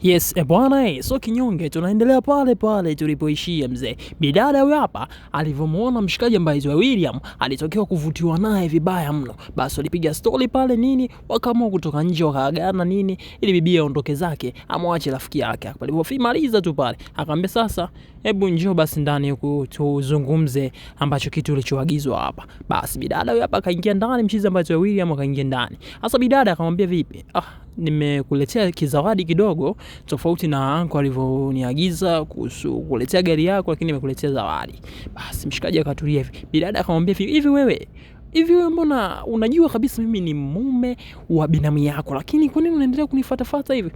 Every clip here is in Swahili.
Yes, bwana, so kinyonge tunaendelea pale pale tulipoishia mzee. Bidada huyu hapa alivyomuona mshikaji ambaye aitwa William alitokea kuvutiwa naye vibaya mno. Basi walipiga stori pale nini, wakaamua kutoka nje wakaagana nini ili bibi aondoke zake, amwache rafiki yake. Alipomaliza tu pale, akamwambia sasa, hebu njoo basi ndani huku tuzungumze ambacho kitu ulichoagizwa hapa. Basi bidada huyu hapa akaingia ndani, mchizi ambaye aitwa William akaingia ndani. Sasa bidada akamwambia vipi? Ah, nimekuletea kizawadi kidogo tofauti na anko alivyoniagiza kuhusu kuletea gari yako, lakini nimekuletea zawadi. Basi mshikaji akatulia hivi. Bidada akamwambia hivi, wewe hivi wewe mbona unajua kabisa mimi ni mume wa binamu yako, lakini kwa nini unaendelea kunifuatafuata hivi?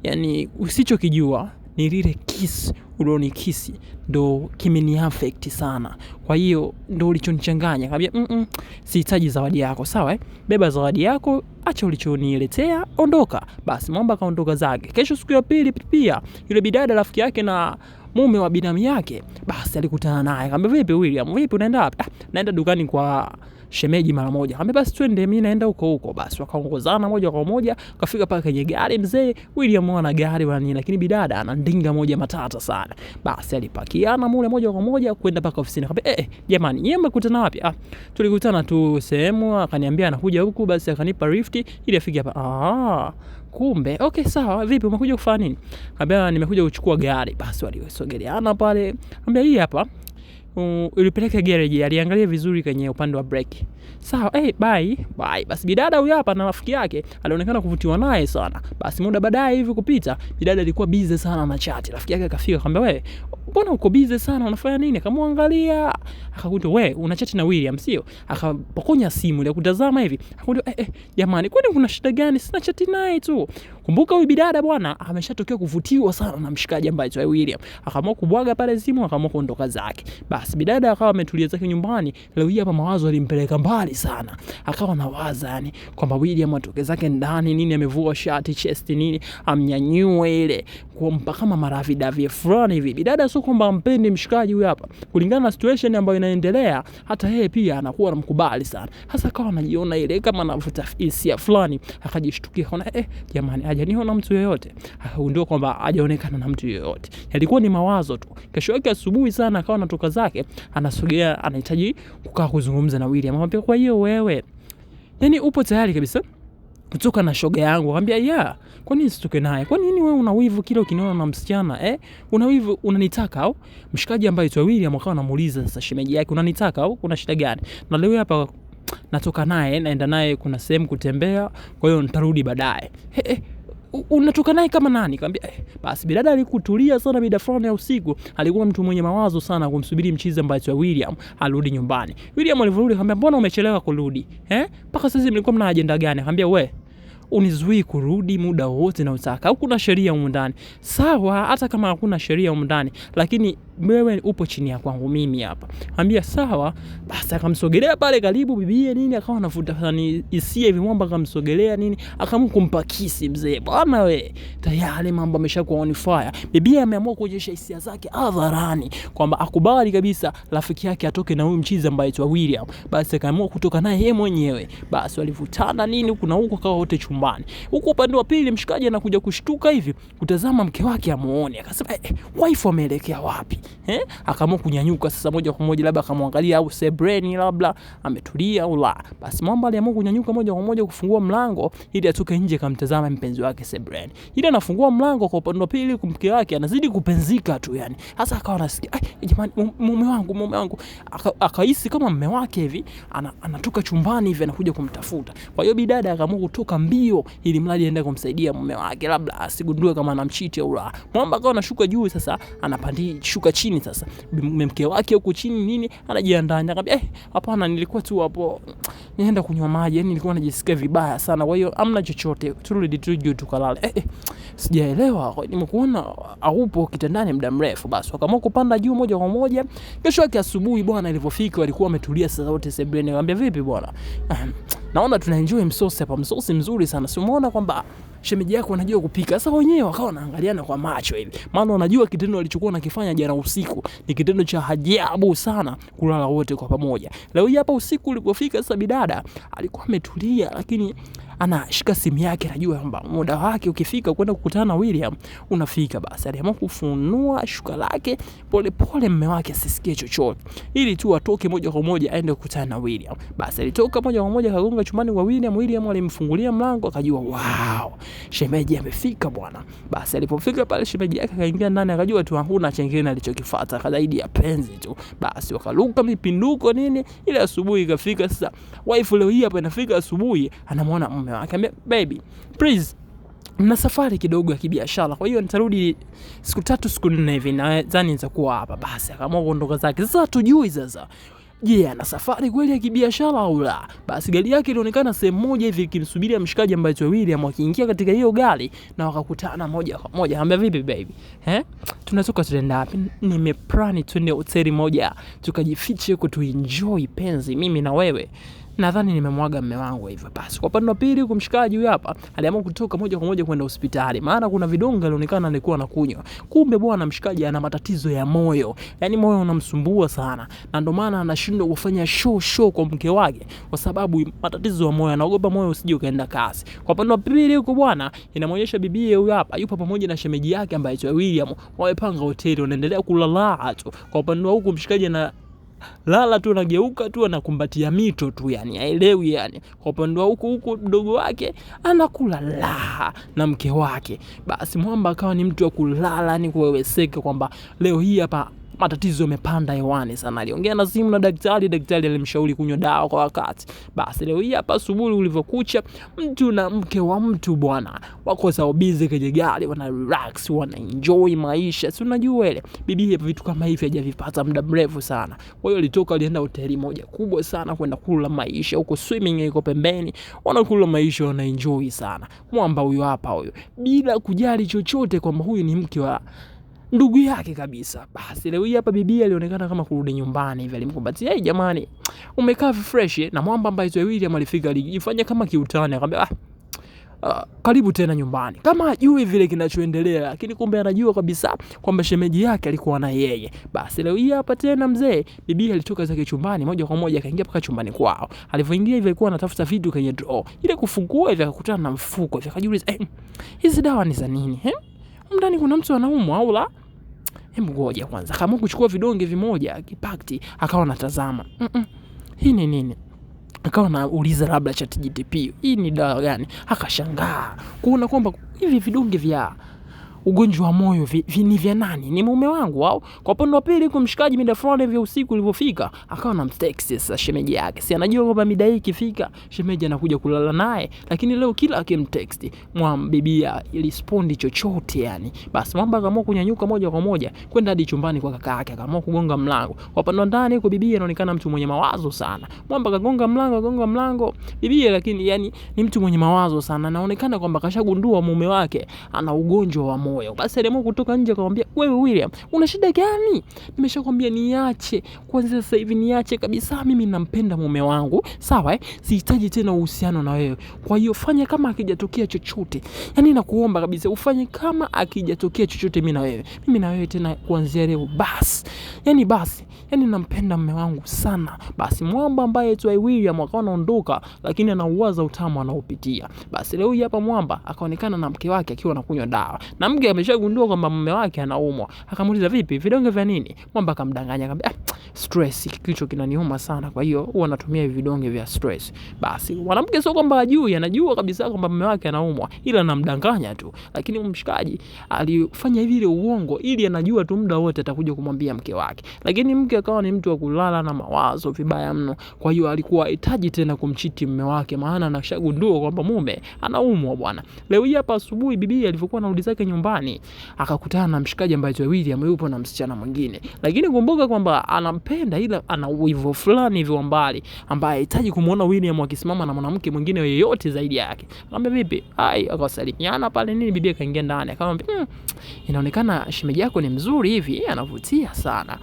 Yaani usichokijua ni lile kiss ulionikisi ndo kimeniaffect sana, kwa hiyo ndo ulichonichanganya. Akamwambia sihitaji zawadi yako, sawa eh? Beba zawadi yako, acha ulichoniletea, ondoka. Basi mwamba akaondoka zake. Kesho siku ya pili pia yule bidada rafiki yake na mume wa binamu yake, basi alikutana naye, akamwambia vipi William, vipi unaenda wapi? Ah, naenda dukani kwa shemeji mara moja. Akamwambia basi twende, mimi naenda huko huko. Basi wakaongozana moja kwa moja, kafika pale kwenye gari. Mzee William ana gari wala nini, lakini bidada ana ndinga moja matata sana. Basi alipakiana mule moja kwa moja kwenda paka ofisini. Akamwambia jamani, nyie mmekutana wapi? Ah, tulikutana tu sehemu, akaniambia anakuja huku, basi akanipa lift ili afike hapa. Ah, kumbe okay, sawa. Vipi, umekuja kufanya nini? Akamwambia nimekuja kuchukua gari. Basi walisogeleana pale, akamwambia hii hapa ulipeleka garage, aliangalia vizuri kwenye upande wa breki. Sawa, bye bye. Basi bidada huyu hapa na rafiki yake alionekana kuvutiwa naye sana. Basi muda baadaye hivi kupita, bidada alikuwa busy sana na chat. Rafiki yake akafika akamwambia, wewe mbona uko busy sana, unafanya nini? Akamwangalia akakuta, wewe una chat na William sio? Akapokonya simu ile kutazama hivi, akakuta jamani, kwani kuna shida gani? Sina chat naye tu. Kumbuka huyu bidada bwana ameshatokea kuvutiwa sana na mshikaji ambaye aitwa William. Akaamua kubwaga pale simu, akaamua kuondoka zake. Basi bidada akawa ametulia zake nyumbani. Leo hii hapa mawazo alimpeleka mbali sana. Akawa anawaza yani kwamba William atoke zake ndani nini, amevua shati chest nini, amnyanyue ile kumpa kama maravidavi fulani hivi. Bidada sio kwamba ampendi mshikaji huyu hapa, kulingana na situation ambayo inaendelea, hata yeye pia anakuwa anamkubali sana. Hasa akawa anajiona ile kama anavuta hisia fulani, akajishtukia akaona jamani, hajaniona mtu yeyote. Akagundua kwamba hajaonekana na mtu yeyote, yalikuwa ni mawazo tu. Kesho yake asubuhi sana akawa anatoka zake, anasogea, anahitaji kukaa kuzungumza na William. Akamwambia, kwa hiyo wewe yani upo tayari kabisa kutoka na shoga yangu? Akamwambia yeah, kwa nini usitoke naye? Kwa nini wewe una wivu kila ukiniona na msichana eh? Una wivu, unanitaka au? Mshikaji ambaye aitwa William akawa anamuuliza sasa shemeji yake, unanitaka au kuna shida gani? Na leo hapa natoka naye, naenda naye kuna sehemu kutembea, kwa hiyo nitarudi baadaye. Unatoka naye kama nani? Kaambia basi bidada alikutulia sana mida fulani ya usiku, alikuwa mtu mwenye mawazo sana kumsubiri mchizi ambaye aitwa William arudi nyumbani. William alivyorudi akamwambia, mbona umechelewa kurudi? Mpaka sasa mlikuwa mna ajenda gani? Akamwambia we unizuii kurudi muda wowote na utaka. Au kuna sheria humu ndani? Sawa, hata kama hakuna sheria humu ndani, lakini wewe upo chini ya kwangu mimi hapa. Ambia sawa. Basi akamsogelea pale karibu bibie nini, akawa anavuta hisia hivi, mwamba akamsogelea nini, akaamua kumpa kisi mzee. Bwana we, tayari mambo ameshakuwa on fire. Bibie ameamua kuonyesha hisia zake hadharani kwamba akubali kabisa rafiki yake atoke na huyu mchizi ambaye aitwa William. Basi akaamua kutoka naye yeye mwenyewe. Basi walivutana nini huku na huku, akawa wote chumbani. Huku upande wa pili mshikaji anakuja kushtuka hivi kutazama mke wake amuone, akasema wife ameelekea wapi? Akaamua kunyanyuka sasa moja kwa moja, labda akamwangalia au sebreni labda ametulia au la. Basi mwamba aliamua kunyanyuka moja kwa moja kufungua mlango ili atoke nje akamtazama mpenzi wake sebreni. Ili anafungua mlango kwa upande wa pili mke wake anazidi kupenzika tu yani. Sasa akawa anasikia jamani, mume wangu, mume wangu. Akahisi kama mume wake hivi anatoka chumbani hivi anakuja kumtafuta. Kwa hiyo bidada akaamua kutoka mbio ili mradi aende kumsaidia mume wake, labda asigundue kama anamchiti au la. Mwamba akawa anashuka juu sasa, anapandisha chini sasa. Mke wake huku chini nini anajiandaa, akamwambia hapana, nilikuwa tu hapo nienda kunywa maji, yani nilikuwa najisikia vibaya sana, kwa hiyo hamna chochote, turudi tu juu tukalale. Sijaelewa, nimekuona haupo kitandani muda mrefu. Basi wakaamua kupanda juu moja kwa moja. Kesho yake asubuhi bwana ilipofika walikuwa wametulia sasa wote sebuleni. Akamwambia vipi bwana, naona tuna enjoy msosi hapa, msosi mzuri sana, si umeona kwamba shemeji yako anajua kupika. Sasa wenyewe wakawa wanaangaliana kwa macho hivi, maana wanajua kitendo alichokuwa anakifanya jana usiku ni kitendo cha ajabu sana, kulala wote kwa pamoja. Leo hii hapa usiku ulipofika sasa, bidada alikuwa ametulia, lakini Anashika simu yake, anajua kwamba muda wake ukifika kwenda kukutana na William unafika. Basi aliamua kufunua shuka lake polepole, mume wake asisikie chochote, ili tu atoke moja kwa moja aende kukutana na William. Basi alitoka moja kwa moja akagonga chumbani kwa William. William alimfungulia mlango, akajua wow, shemeji amefika bwana. Basi alipofika pale, shemeji yake akaingia ndani, akajua tu hakuna chengine alichokifuata zaidi ya penzi tu. Basi wakaruka mipinduko nini, ile asubuhi ikafika. Sasa wife leo hii hapa inafika asubuhi, anamwona mume wake, akamwambia baby please, na safari kidogo ya kibiashara, kwa hiyo nitarudi siku 3 siku 4 hivi, nadhani nitakuwa hapa. Basi akaamua kuondoka zake. Sasa hatujui sasa, je, ana safari kweli ya kibiashara au la? Basi gari yake ilionekana sehemu moja hivi ikimsubiria mshikaji ambaye ni William. Akiingia katika hiyo gari na wakakutana moja kwa moja. Anambia vipi baby? Tunatoka tunaenda wapi? Nimeplani twende hoteli moja tukajifiche huko tuenjoy penzi mimi na wewe. Nadhani nimemwaga mume wangu hivyo. Basi kwa upande wa pili huko mshikaji huyu hapa aliamua kutoka moja kwa moja kwenda hospitali, maana kuna vidonge alionekana alikuwa anakunywa. Kumbe bwana mshikaji ana matatizo ya moyo, yani moyo unamsumbua sana, na ndio maana anashindwa kufanya show kwa mke wake, kwa sababu matatizo ya moyo, anaogopa moyo usije ukaenda kasi. Kwa upande wa pili huko bwana inamuonyesha bibi huyu hapa yupo pamoja na shemeji yake ambaye ni William, wamepanga hoteli wanaendelea kulala tu. Kwa upande wa huku mshikaji ana lala tu, anageuka tu, anakumbatia mito tu, yani haelewi yani. Kwa upande wa huku mdogo wake anakula raha na mke wake. Basi mwamba akawa ni mtu wa kulala, ni kuweweseka kwamba leo hii hapa matatizo yamepanda hewani sana. Aliongea na simu na daktari, daktari alimshauri kunywa dawa kwa wakati. Basi leo hii hapa asubuhi ulivyokucha, mtu na mke wa mtu bwana wako sawa busy kwenye gari, wana relax, wana enjoy maisha. Si unajua ile bibi vitu kama hivi hajavipata muda mrefu sana. Kwa hiyo alitoka, alienda hoteli moja kubwa sana kwenda kula maisha huko, swimming iko pembeni, wanakula maisha, wana enjoy sana. Mwamba huyu hapa huyu, bila kujali chochote kwamba huyu ni mke wa ndugu yake kabisa. Basi leo hii hapa bibi alionekana kama kurudi nyumbani hivi, alimkumbatia, "Hey jamani, umekaa fresh." Na mwamba ambaye William alifika alijifanya kama kiutani, akamwambia karibu tena nyumbani, kama hajui vile kinachoendelea, lakini kumbe anajua kabisa kwamba shemeji yake alikuwa na yeye. Basi leo hii hapa tena mzee, bibi alitoka zake chumbani moja kwa moja akaingia mpaka chumbani kwao. Alipoingia hivi alikuwa anatafuta vitu kwenye drawer, ile kufungua hivi akakutana na mfuko hivi, akajiuliza hizi dawa ni za nini? Ndani kuna mtu anaumwa au la? Hebu ngoja kwanza. Akaamua kuchukua vidonge vimoja kipakti, akawa anatazama. Hii ni nini? Akawa anauliza labda ChatGPT, hii ni dawa gani? Akashangaa kuona kwamba hivi vidonge vya ugonjwa wa moyo ni vya nani? Ni mume wangu au? Kwa upande wa pili huko mshikaji mida fulani vya usiku ilivyofika, akawa anamtext sasa shemeji yake. Si anajua kwamba mida hii ikifika shemeji anakuja kulala naye, lakini leo kila akimtext mwambibia ilispondi chochote yani. Basi mwamba akaamua kunyanyuka moja kwa moja kwenda hadi chumbani kwa kaka yake, akaamua kugonga mlango. Kwa upande wa ndani huko bibi anaonekana mtu mwenye mawazo sana. Mwamba akagonga mlango, akagonga mlango. Bibi lakini yani ni mtu mwenye mawazo sana, anaonekana kwamba kashagundua mume wake ana ugonjwa wa moyo. Basi aliamua kutoka nje akamwambia, "Wewe William, una shida gani? Nimeshakwambia niache. Kwanza sasa hivi niache kabisa, mimi nampenda mume wangu. Sawa Sihitaji tena uhusiano na wewe. Kwa hiyo fanya kama akijatokea chochote. Yaani nakuomba kabisa ufanye kama akijatokea chochote mimi na wewe. Mimi na wewe tena kuanzia leo basi. Yaani basi, yaani nampenda mume wangu sana." Basi mwamba ambaye tu William akawa anaondoka, lakini anauwaza utamu anaopitia. Basi leo hapa mwamba akaonekana na mke wake akiwa anakunywa dawa. Na mke ameshagundua kwamba mume wake anaumwa. Akamuuliza, "Vipi, vidonge vya nini?" Mwamba akamdanganya akamwambia, stress, kichwa kinaniuma sana, kwa hiyo huwa natumia hivi vidonge vya stress. Basi mwanamke sio kwamba hajui, anajua kabisa kwamba mume wake anaumwa, ila anamdanganya tu. Lakini mshikaji alifanya hivi ile uongo ili anajua tu muda wote atakuja kumwambia mke wake. Lakini mke akawa ni mtu wa kulala na mawazo vibaya mno. Kwa hiyo alikuwa hahitaji tena kumchiti mume wake, maana anashagundua kwamba mume anaumwa bwana. Leo hii hapa asubuhi bibi alivyokuwa anarudi zake nyumbani akakutana na mshikaji ambaye William yupo na msichana mwingine. Lakini kumbuka kwamba anampenda, ila ana wivu fulani hivi wa mbali ambaye hahitaji kumuona William akisimama na mwanamke mwingine yeyote zaidi yake. Akamwambia vipi? Hai, akasalimiana pale nini, bibi akaingia ndani akamwambia, inaonekana shemeji yako ni mzuri hivi, anavutia sana.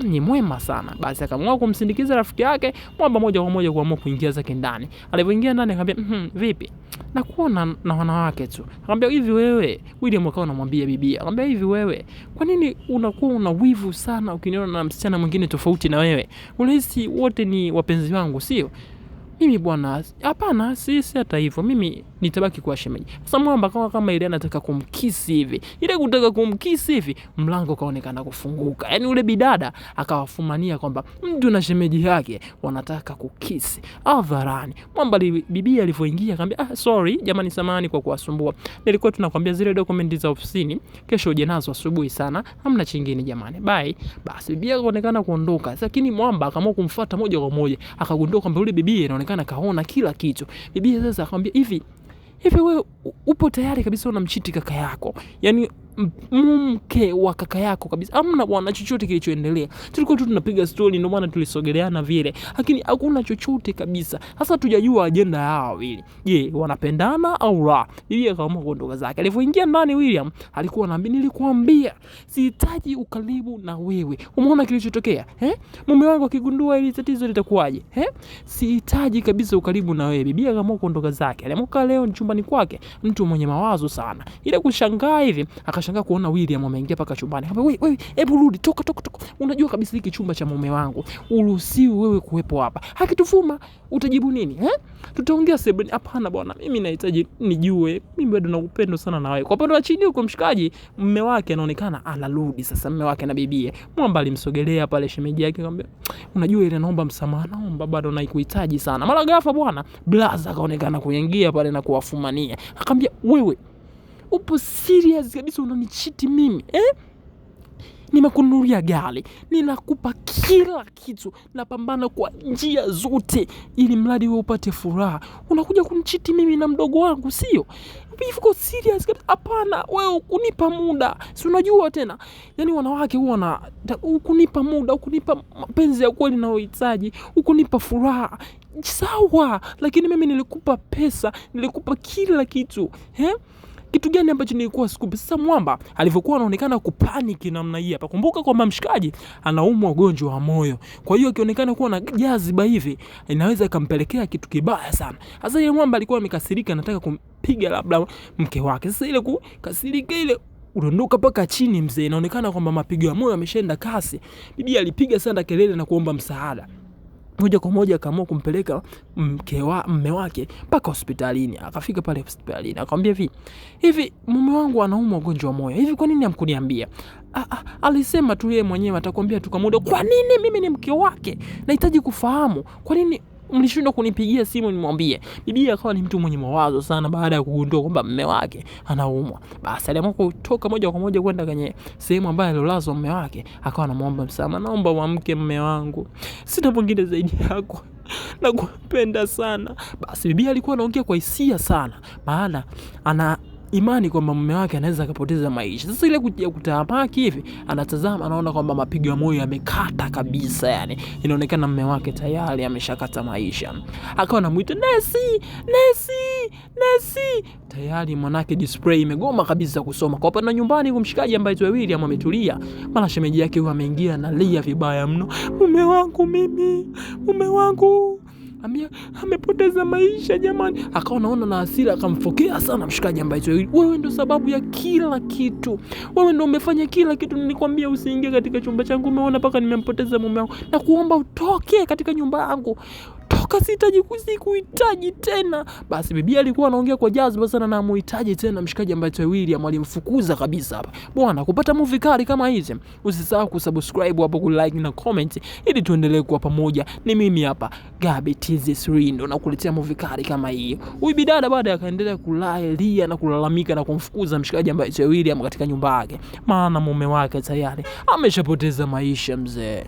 Ni mwema sana. Basi akaamua kumsindikiza rafiki yake mwamba moja kwa moja kuamua kuingia zake ndani. Alipoingia ndani akamwambia, vipi? Nakuona na wanawake tu. Akamwambia, hivi wewe, William akawa anamwambia bibi, akamwambia, hivi wewe, kwa nini unakuwa una wivu sana ukiniona na msichana mwingine tofauti na wewe? Unahisi wote ni wapenzi wangu, sio? Mimi bwana, hapana, si hata hivyo, mimi nitabaki kuwa shemeji. Sasa mwamba kama ile anataka kumkisi hivi, ile kutaka kumkisi hivi, mlango kaonekana kufunguka. Yaani ule bidada akawafumania kwamba mtu na shemeji yake wanataka kukisi hadharani. Mwamba bibi alivyoingia akamwambia, ah, sorry jamani, samahani kwa kuwasumbua, nilikuwa tunakwambia zile dokumenti za ofisini kesho uje nazo asubuhi sana, hamna chingine jamani, bye. Basi bibi akaonekana kuondoka, lakini mwamba akaamua kumfuata moja kwa moja, akagundua kwamba yule bibi inaonekana kaona kila kitu. Bibi sasa akamwambia hivi hivi, wewe upo tayari kabisa unamchiti kaka yako, yaani mke wa kaka yako kabisa? Hamna bwana chochote kilichoendelea, tulikuwa tu tunapiga stori, ndio maana tulisogeleana vile, lakini hakuna chochote kabisa. Sasa tujajua ajenda yao wawili, je, wanapendana au la? Bibi akaamua kuondoka zake. Alivyoingia ndani, William alikuwa anaambia, nilikuambia sihitaji ukaribu na wewe. Umeona kilichotokea eh? Mume wangu akigundua hili tatizo litakuwaje eh? Sihitaji kabisa ukaribu na wewe. Bibi akaamua kuondoka zake. Aliamka leo chumbani kwake, mtu mwenye mawazo sana, ile kushangaa hivi, akashangaa kuona William ameingia paka chumbani. Akamwambia, wewe hebu rudi, toka toka toka. Unajua kabisa hiki chumba cha mume wangu, uruhusiwi wewe kuwepo hapa. Hakitufuma, utajibu nini eh? Tutaongea sebuleni. Hapana bwana, mimi nahitaji nijue, mimi bado na upendo sana na wewe. Kwa upande wa chini huko, mshikaji mume wake anaonekana anarudi sasa, mume wake na bibie. Mwamba alimsogelea pale shemeji yake akamwambia, unajua ile, naomba msamaha, naomba bado naikuhitaji sana. Mara ghafla bwana blaza akaonekana kuingia pale na kuwafumania, akamwambia, wewe upo serious kabisa unanichiti mimi eh? Nimekununulia gari, ninakupa kila kitu, napambana kwa njia zote ili mradi wewe upate furaha. Unakuja kunichiti mimi na mdogo wangu, sio? Uko serious kabisa? Hapana, wewe ukunipa muda, si unajua tena, yaani wanawake huwa na ukunipa muda, ukunipa mapenzi ya kweli nayohitaji, ukunipa furaha sawa, lakini mimi nilikupa pesa, nilikupa kila kitu eh? Kitu gani ambacho nilikuwa sikupi? Sasa mwamba alivyokuwa anaonekana kupaniki namna hii hapa, kumbuka kwamba mshikaji anaumwa ugonjwa wa moyo, kwa hiyo akionekana kuwa na jaziba hivi inaweza ikampelekea kitu kibaya sana. Sasa ile mwamba alikuwa amekasirika, anataka kumpiga labda mke wake. Sasa ile kukasirika ile udondoka mpaka chini mzee, inaonekana kwamba mapigo ya moyo yameshaenda kasi. Bibi alipiga sana kelele na kuomba msaada moja kwa moja akaamua kumpeleka mme wake mpaka hospitalini. Akafika pale hospitalini akamwambia, hivi mume wangu anaumwa ugonjwa wa moyo, hivi kwa nini hamkuniambia? Alisema tu yeye mwenyewe atakwambia tu kwa muda. Kwa nini? Mimi ni mke wake, nahitaji kufahamu kwa nini mlishindwa kunipigia simu nimwambie. Bibi akawa ni mtu mwenye mawazo sana baada ya kugundua kwamba mme wake anaumwa. Basi aliamua kutoka moja kwa moja kwenda kwenye sehemu ambayo alilazwa mme wake, akawa anamuomba msamaha, naomba uamke mme wangu, sina mwingine zaidi yako, nakupenda sana. Basi bibi alikuwa anaongea kwa hisia sana, maana ana imani kwamba mume wake anaweza akapoteza maisha. Sasa ile kutahamaki hivi, anatazama anaona kwamba mapigo ya moyo yamekata kabisa, yani inaonekana mume wake tayari ameshakata maisha. Akawa anamuita nesi, nesi, nesi. Tayari mwanake display imegoma kabisa kusoma. Kwa upande nyumbani kumshikaji ambaye aitwa William ametulia, mara shemeji yake huyo ameingia na lia vibaya mno, mume wangu mimi, mume wangu amepoteza maisha jamani. Akawa naona na hasira, akamfokea sana mshikaji ambaye, wewe ndo sababu ya kila kitu, wewe ndo umefanya kila kitu, nilikwambia usiingie katika chumba changu, umeona mpaka nimempoteza mume wangu, na kuomba utoke katika nyumba yangu, toka, sihitaji kusikuhitaji tena. Basi bibi alikuwa anaongea kwa jazba sana na amuhitaji tena mshikaji ambaye William alimfukuza kabisa hapa. Bwana, kupata movie kali kama hizi, usisahau kusubscribe hapo, ku like na comment ili tuendelee kuwa pamoja. Ni mimi hapa Gabi TZ3 ndo nakuletea movie kali kama hii. Huyu bidada baada akaendelea kulalia na kulalamika na kumfukuza mshikaji ambaye William katika nyumba yake, maana mume wake tayari ameshapoteza maisha mzee.